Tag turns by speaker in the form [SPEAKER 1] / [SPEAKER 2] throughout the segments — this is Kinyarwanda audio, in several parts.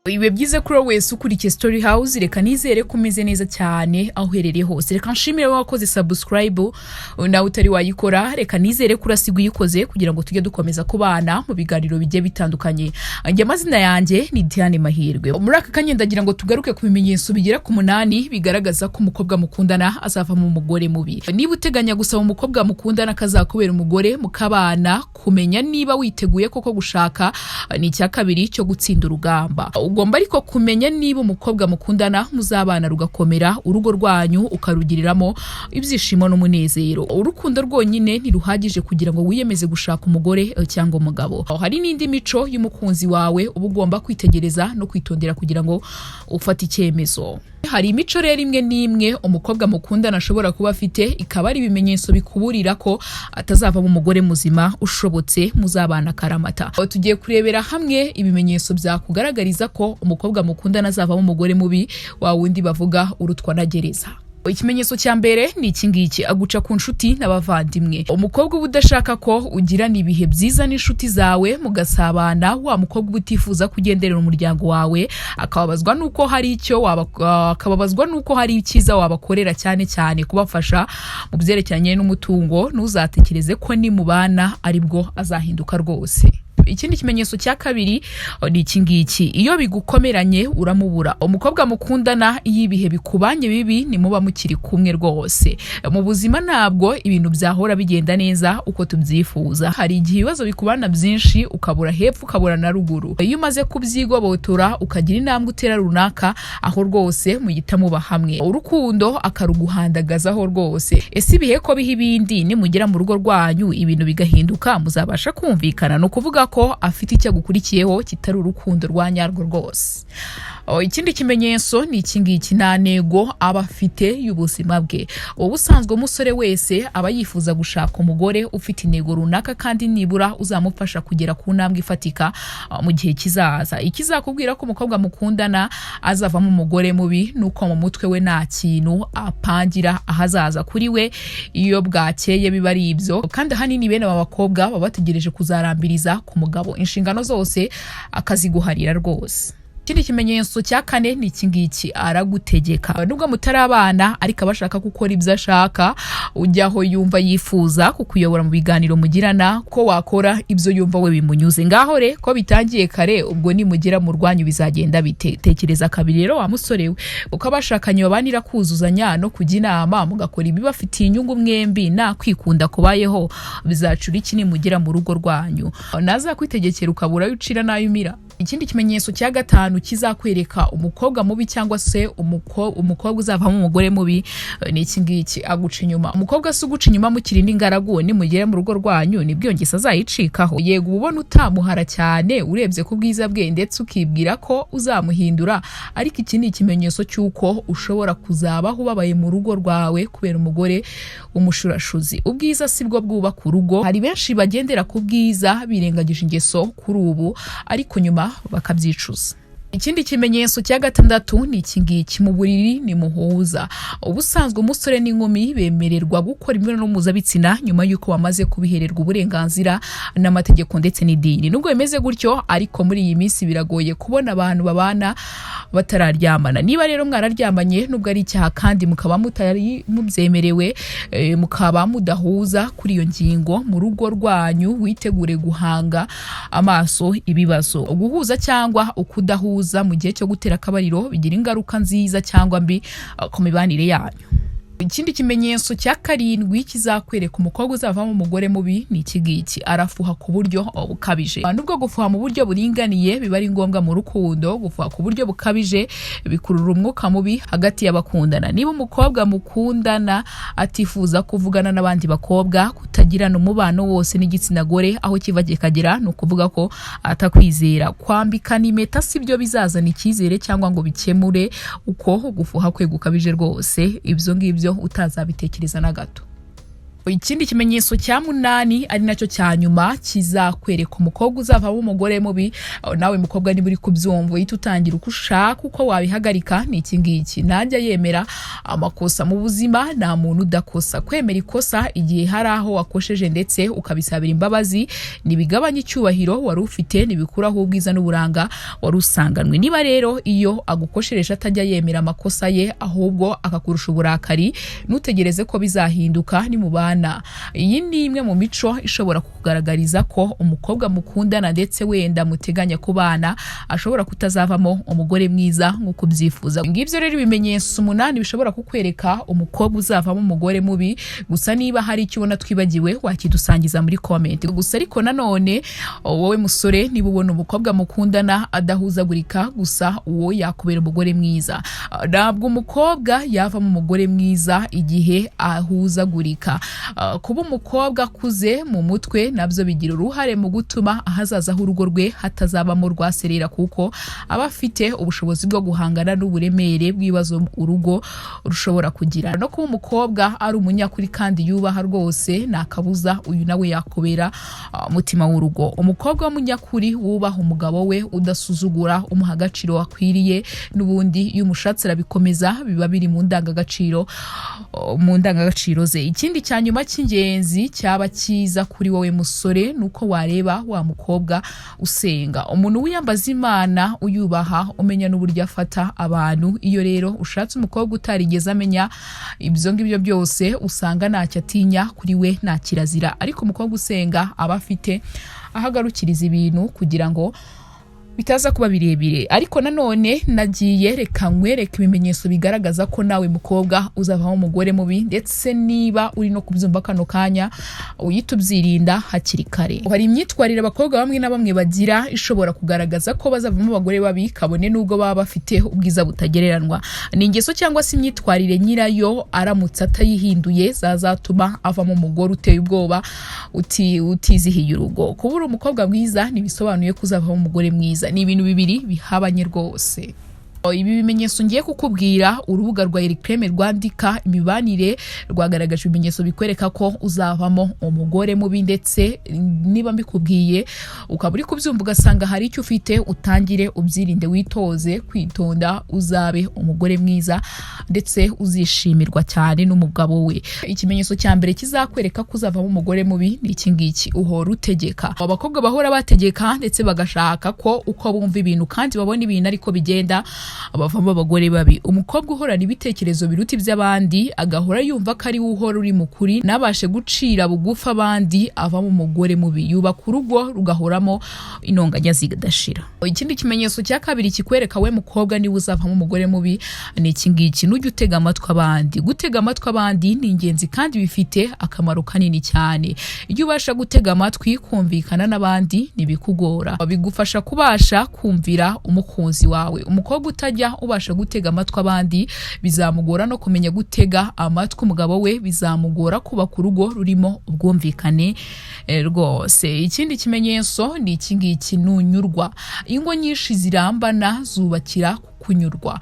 [SPEAKER 1] Ibihe byiza kuri wowe wese ukurikiye Story House. Reka nizere ko umeze neza cyane aho uherereye hose. Reka nshimire wowe wakoze subscribe, nawe utari wayikora, reka nizere ko urasiga uyikoze kugira ngo tujye dukomeza kubana mu biganiro bigiye bitandukanye. Njye amazina yanjye ni Diane Mahirwe. Muri aka kanya ndagira ngo tugaruke ku bimenyetso bigera ku 8 bigaragaza ko umukobwa mukundana azavamo umugore mubi. Niba uteganya gusaba umukobwa mukundana akazakubera umugore mukabana, kumenya niba witeguye koko gushaka ni icya kabiri cyo gutsinda urugamba. Ugomba ariko kumenya niba umukobwa mukundana muzabana rugakomera, urugo rwanyu ukarugiriramo ibyishimo n'umunezero. Urukundo rwonyine ntiruhagije kugira ngo wiyemeze gushaka umugore cyangwa umugabo. Hari n'indi mico y'umukunzi wawe uba ugomba kwitegereza no kwitondera kugira ngo ufate icyemezo. Hari imico rero imwe n'imwe umukobwa mukundana ashobora kuba afite, ikaba ari ibimenyetso bikuburira ko atazavamo umugore muzima ushobotse muzabana akaramata. Tugiye kurebera hamwe ibimenyetso byakugaragariza ko umukobwa mukundana azavamo umugore mubi, wa wundi bavuga urutwa na gereza. Ikimenyetso cya mbere ni iki ngiki: aguca ku nshuti n'abavandimwe. Umukobwa uba udashaka ko ugirana ibihe byiza n'inshuti zawe mugasabana, wa mukobwa uba utifuza kugenderera umuryango wawe, akababazwa n'uko hari icyiza wabakorera, cyane cyane kubafasha mu byerekeranye n'umutungo, ntuzatekereze ko nimubana aribwo azahinduka rwose. Ikindi kimenyetso cya kabiri ni iki ngiki: iyo bigukomeranye uramubura. Umukobwa mukundana, iyo ibihe bikubanye bibi nimuba mukiri kumwe rwose. Mu buzima ntabwo ibintu byahora bigenda neza uko tubyifuza. Hari igihe ibibazo bikubana byinshi, ukabura hepfo ukabura na ruguru. Iyo umaze kubyigobotora, ukagira intambwe utera runaka, aho rwose muhita muba hamwe, urukundo akaruguhandagazaho rwose. Ese ibihe ko biha ibindi, nimugera mu rugo rwanyu ibintu bigahinduka, muzabasha kumvikana? Ni ukuvuga ko afite icyo agukurikiyeho kitari urukundo rwa nyarwo rwose. Ikindi kimenyetso ni iki ngiki: nta ntego aba afite y'ubuzima bwe. Ubusanzwe umusore wese aba yifuza gushaka umugore ufite intego runaka kandi nibura uzamufasha kugera ku ntambwe ifatika mu gihe kizaza. Ikizakubwira ko umukobwa mukundana azavamo umugore mubi ni uko mu mutwe we nta kintu apangira ahazaza. Kuri we iyo bwakeye biba ari ibyo, kandi ahanini bene aba bakobwa baba bategereje kuzarambiriza ku mugabo, inshingano zose akaziguharira rwose. Ikindi kimenyetso cya kane ni iki ngiki: aragutegeka. Nubwo mutari abana, ariko aba ashaka gukora ibyo ashaka, ujya aho yumva yifuza kukuyobora mu biganiro mugirana, ko wakora ibyo yumva we bimunyuze. Ngaho re ko bitangiye kare, ubwo nimugera mu rwanyu bizagenda bite? Tekereza kabiri rero wa musore we. Uko abashakanye babanira kuzuzanya no kujya inama, mugakora ibibafitiye inyungu mwembi, nta kwikunda kubayeho, bizacura iki nimugera mu rugo rwanyu? Nazakwitegekera ukabura ayo ucira n'ayo umira. Ikindi kimenyetso cya gatanu kizakwereka umukobwa mubi cyangwa se umukobwa uzavamo umugore mubi ni iki ngiki: aguca inyuma. Umukobwa si uguca inyuma mukiri n'ingaragu, nimugera mu rugo rwanyu nibwo iyo ngeso azayicikaho. Yego, uba ubona utamuhara cyane urebye ku bwiza bwe, ndetse ukibwira ko uzamuhindura, ariko iki ni ikimenyetso cy'uko ushobora kuzabaho ubabaye mu rugo rwawe kubera umugore w'umushurashuzi. Ubwiza si bwo bwubaka urugo. Hari benshi bagendera ku bwiza birengagije ingeso kuri ubu, ariko nyuma bakabyicuza. Ikindi kimenyetso cya gatandatu ni iki ngiki: mu buriri ni muhuza. Ubusanzwe umusore n'inkumi bemererwa gukora imibonano mpuzabitsina nyuma y'uko bamaze kubihererwa uburenganzira n'amategeko ndetse n'idini. Nubwo bimeze gutyo ariko, muri iyi minsi biragoye kubona abantu babana batararyamana. Niba rero mwararyamanye, nubwo ari icyaha kandi mukaba mutari mubyemerewe, mukaba mudahuza kuri iyo ngingo, mu rugo rwanyu witegure guhanga amaso ibibazo. Guhuza cyangwa ukudahuza mu gihe cyo gutera akabariro bigira ingaruka nziza cyangwa mbi ku mibanire yanyu. Ikindi kimenyetso cya karindwi kizakwereka umukobwa uzavamo umugore mubi ni iki ngiki: arafuha ku buryo bukabije. Nubwo gufuha mu buryo buringaniye biba ari ngombwa mu rukundo, gufuha ku buryo bukabije bikurura umwuka mubi hagati y'abakundana. Niba umukobwa mukundana atifuza kuvugana n'abandi bakobwa, kutagirana umubano wose n'igitsina gore aho kiva kikagera, ni ukuvuga ko atakwizera. Kwambikana impeta si byo bizazana icyizere cyangwa ngo bikemure uko gufuha kwe gukabije rwose. Ibyo ngibyo utazabitekereza na gato. Ikindi kimenyetso cya munani, ari nacyo cya nyuma, kizakwereka umukobwa uzavamo umugore mubi, nawe mukobwa niba uri kubyumva uhita utangira uko ushaka uko wabihagarika, ni iki ngiki: ntajya yemera amakosa. Mu buzima nta muntu udakosa. Kwemera ikosa igihe hari aho wakosheje ndetse ukabisabira imbabazi ntibigabanya icyubahiro wari ufite, ntibikuraho ubwiza n'uburanga wari usanganwe. Niba rero iyo agukoshereje atajya yemera amakosa ye, ahubwo akakurusha uburakari, ntutegereze ko bizahinduka nimubana. Iyi ni imwe mu mico ishobora kukugaragariza ko umukobwa mukundana ndetse wenda muteganya kubana ashobora kutazavamo umugore mwiza nk'uko ubyifuza. Ngibyo rero ibimenyetso 8 bishobora kukwereka umukobwa uzavamo umugore mubi. Gusa niba hari icyo ubona twibagiwe, wakidusangiza muri comment. Gusa ariko nanone wowe musore, niba ubona umukobwa mukundana adahuzagurika, gusa uwo yakubera umugore mwiza. Ntabwo umukobwa yavamo umugore mwiza igihe ahuzagurika. Kuba umukobwa akuze mu mutwe nabyo bigira uruhare mu gutuma ahazaza h'urugo rwe hatazabamo rwaserera, kuko aba afite ubushobozi bwo guhangana n'uburemere bw'ibibazo urugo rushobora kugira. No kuba umukobwa ari umunyakuri kandi yubaha rwose nta kabuza, uyu nawe yakubera umutima w'urugo. Umukobwa w'umunyakuri wubaha umugabo we, udasuzugura, umuha agaciro akwiriye, n'ubundi iyo umushatse arabikomeza, biba biri mu ndangagaciro ze. Ikindi cya nyuma cy'ingenzi cyaba cyiza kuri wowe musore ni uko wareba wa mukobwa usenga, umuntu wiyambaza Imana, uyubaha, umenya n'uburyo afata abantu. Iyo rero ushatse umukobwa utarigeze amenya ibyo ngibyo byose, usanga ntacyo atinya, kuri we nta kirazira. Ariko umukobwa usenga aba afite aho agarukiriza ibintu kugira ngo bitaza kuba birebire. Ariko nanone nagiye, reka nkwereke ibimenyetso bigaragaza ko nawe mukobwa uzavamo umugore mubi, ndetse niba uri no kubyumva kano kanya uhita ubyirinda hakiri kare. Hari imyitwarire abakobwa bamwe na bamwe bagira ishobora kugaragaza ko bazavamo abagore babi, kabone n'ubwo baba bafite ubwiza butagereranwa. Ni ingeso cyangwa se imyitwarire nyirayo aramutse atayihinduye zazatuma avamo umugore uteye ubwoba, utizihiye urugo. Kuba uri umukobwa mwiza ntibisobanuye ko uzavamo umugore mwiza, ni ibintu bibiri bihabanye rwose. Ibi bimenyetso ngiye kukubwira, urubuga rwa Ericreme rwandika imibanire rwagaragaje ibimenyetso bikwereka ko uzavamo umugore mubi, ndetse niba mbikubwiye ukaba uri kubyumva ugasanga hari icyo ufite, utangire ubyirinde, witoze kwitonda, uzabe umugore mwiza ndetse uzishimirwa cyane n'umugabo we. Ikimenyetso cya mbere kizakwereka ko uzavamo umugore mubi ni iki ngiki: uhora utegeka. Abakobwa bahora bategeka ndetse bagashaka ko uko bumva ibintu kandi babona ibintu ariko bigenda, bavamo abagore babi. Umukobwa uhorana ibitekerezo biruta iby'abandi, agahora yumva ko ari we uhora uri mu kuri, ntabashe gucira bugufi abandi, avamo umugore mubi, yubaka urugo rugahoramo intonganya zidashira. Ikindi kimenyetso cya kabiri kikwereka we mukobwa niba uzavamo umugore mubi ni iki ngiki: nujya utega amatwi abandi. Gutega amatwi abandi ni ingenzi kandi bifite akamaro kanini cyane. Iyo ubasha gutega amatwi, kumvikana n'abandi ntibikugora, bigufasha kubasha kumvira umukunzi wawe. Umukobwa utajya ubasha gutega amatwi abandi bizamugora no kumenya gutega amatwi umugabo we, bizamugora kubaka urugo rurimo ubwumvikane rwose. Ikindi kimenyetso ni iki ngiki: nunyurwa. Ingo nyinshi zirambana zubakira kunyurwa.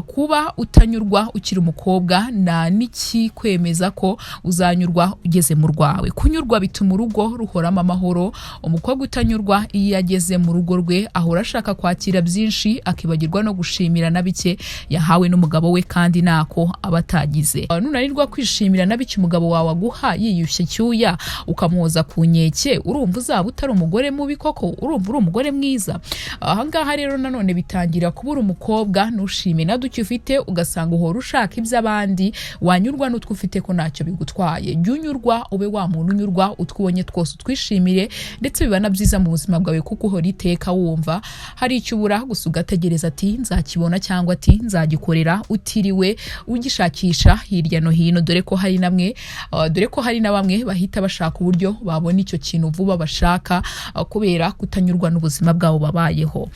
[SPEAKER 1] Kuba utanyurwa ukiri umukobwa nta n'ikikwemeza ko uzanyurwa ugeze mu rwawe. Kunyurwa bituma urugo ruhoramo amahoro. Umukobwa utanyurwa iyo ageze mu rugo rwe ahora ashaka kwakira byinshi, akibagirwa no gushimira na bike yahawe n'umugabo we, kandi nako aba atagize. Nunanirwa kwishimira na bike umugabo wawe aguha yiyushye icyuya, ukamuhoza ku nkeke, urumva uzaba utari umugore mubi koko? Urumva uri umugore mwiza? Ahangaha rero nanone bitangira kubura umukobwa ntushime na duke ufite, ugasanga uhora ushaka iby'abandi, wanyurwa n'utwo ufite ko ntacyo bigutwaye. Jya unyurwa, ube wa muntu unyurwa, utwo ubonye twose utwishimire, ndetse biba na byiza mu buzima bwawe, kuko uhora iteka wumva hari icyo ubura gusa ugategereza ati nzakibona cyangwa ati nzagikorera, utiriwe ugishakisha hirya no hino, dore ko hari na bamwe bahita bashaka uburyo babona icyo kintu vuba bashaka, kubera kutanyurwa n'ubuzima bwabo babayeho.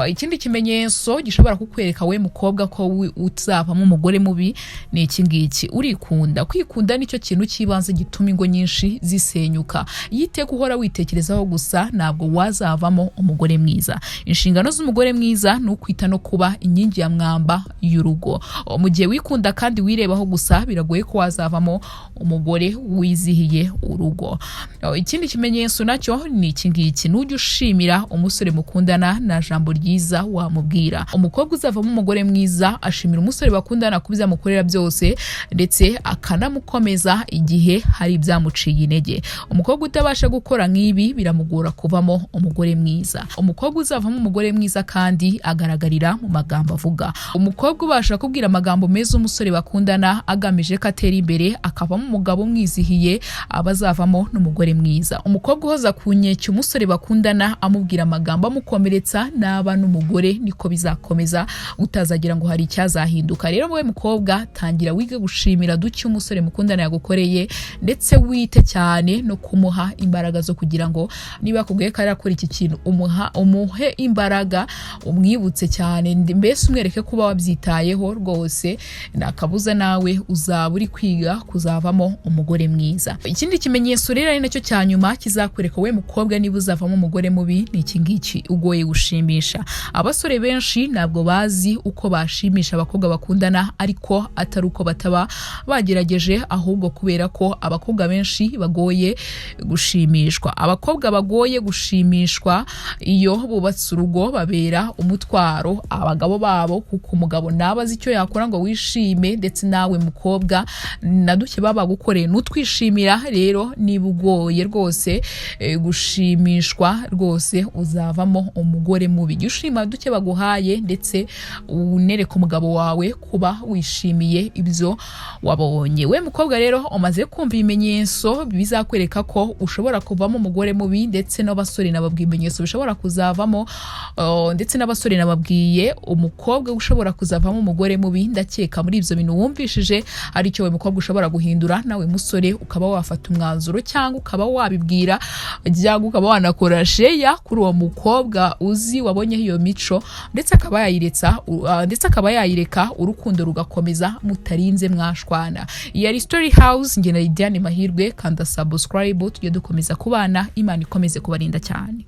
[SPEAKER 1] Ikindi kimenyetso gishobora kukwereka we mukobwa ko uzavamo umugore mubi ni iki ngiki: urikunda. Kwikunda nicyo kintu cy'ibanze gituma ingo nyinshi zisenyuka. Iyo iteka uhora witekerezaho gusa, ntabwo wazavamo umugore mwiza. Inshingano z'umugore mwiza ni ukwita no kuba inkingi ya mwamba y'urugo. Mu gihe wikunda kandi wirebaho gusa, biragoye ko wazavamo umugore wizihiye urugo. Ikindi kimenyetso nacyo ni iki ngiki: nujya ushimira umusore mukundana, nta jambo ryiza wamubwira. Umukobwa uzavamo umugore mwiza ashimira umusore bakundana ku byo amukorera byose, ndetse akanamukomeza igihe hari ibyamuciye intege. Umukobwa utabasha gukora nk'ibi biramugora kuvamo umugore mwiza. Umukobwa uzavamo umugore mwiza kandi agaragarira mu magambo avuga. Umukobwa ubasha kubwira amagambo meza umusore bakundana agamije ko atera imbere, akavamo umugabo umwizihiye, aba azavamo n'umugore mwiza. Umukobwa uhoza ku nkeke umusore bakundana, amubwira amagambo amukomeretsa, naba n'umugore niko bizakomeza, utazagira ngo hari icyazahinduka. Rero wowe mukobwa, tangira wige gushimira duke umusore mukundana yagukoreye, ndetse wite cyane no kumuha imbaraga zo kugira ngo niba yakubwiye ko arakora iki kintu, umuhe imbaraga, umwibutse cyane, mbese umwereke kuba wabyitayeho rwose. Nakabuza nawe uzaba uri kwiga kuzavamo umugore mwiza. Ikindi kimenyetso rero, ari nacyo cya nyuma, kizakwereka wowe mukobwa niba uzavamo umugore mubi, ni iki ngiki: ugoye gushimisha. Abasore benshi ntabwo bazi uko bashimisha abakobwa bakundana, ariko atari uko bataba bagerageje, ahubwo kubera ko abakobwa benshi bagoye gushimishwa. Abakobwa bagoye gushimishwa, iyo bubatse urugo babera umutwaro abagabo babo, kuko umugabo ntaba azi icyo yakora ngo wishime, ndetse nawe mukobwa na duke baba bagukoreye nutwishimira. Rero niba ugoye rwose gushimishwa, rwose uzavamo umugore mubi. Jya ushima duke baguhaye, ndetse unereke umugabo wawe kuba wishimiye ibyo wabonye. We mukobwa rero, umaze kumva ibimenyetso bizakwereka ko ushobora kuvamo umugore mubi, ndetse n'abasore nababwiye ibimenyetso bishobora kuzavamo, ndetse n'abasore nababwiye umukobwa ushobora kuzavamo umugore mubi. Ndakeka muri ibyo bintu wumvishije ari cyo we mukobwa ushobora guhindura, nawe musore ukaba wafata umwanzuro, cyangwa ukaba wabibwira, cyangwa ukaba wanakora share kuri uwo mukobwa uzi wabonyeho iyo mico, ndetse akaba yayiretsa, ndetse akaba yayireka, urukundo rugakomeza mutarinze mwashwana. Iyi ari Story House, njye na Lidiane Mahirwe. Kanda subscribe tujye dukomeza kubana. Imana ikomeze kubarinda cyane.